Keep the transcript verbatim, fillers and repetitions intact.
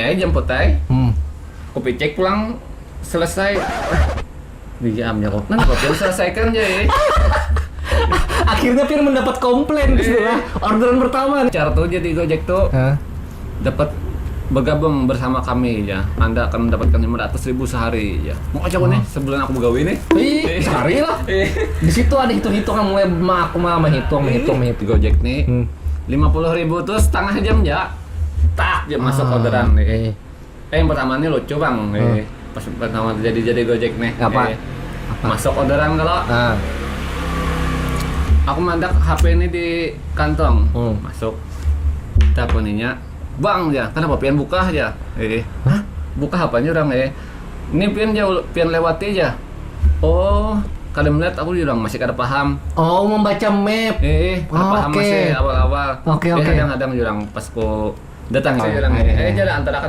Ai jemput ai. Hmm. Kupicek pulang selesai. Dijam ya kok. Nah, kok selesaikan ya. Eh. Akhirnya Pian mendapat komplain di situ lah. Orderan pertama nih. Cara tuh jadi Gojek tuh Hah? dapat bergabung bersama kami ya. Anda akan mendapatkan lima ratus ribu sehari ya. Mau aja nih sebulan aku begawe nih. Ih, sehari lah. Eh. Di situ ada hitung-hitungan mulai ma- aku mah menghitung, menghitung, menghitung. Gojek nih. Hmm. Lima puluh ribu tuh setengah jam ya. Tak dia masuk Ah, orderan nih. Eh. Eh, yang pertama nih lucu bang. Eh, pas pertama jadi jadi Gojek nih. Apa? Eh, masuk orderan kalau Ah. aku mandak H P ini di kantong. Hmm. Masuk. Teleponinya, "Bang ya, kenapa pian buka aja?" Eh, "Hah? Buka apanya orang eh?" "Ini pian jauh, pian lewati aja." "Oh, kada melihat aku orang masih kada paham." Oh, membaca map. Eh, kada Oh, paham oke. Masih awal-awal. Oke, Eh, oke. Kadang-kadang orang pas ku datang Oh, orang iya, iya. Eh, jadi antara kan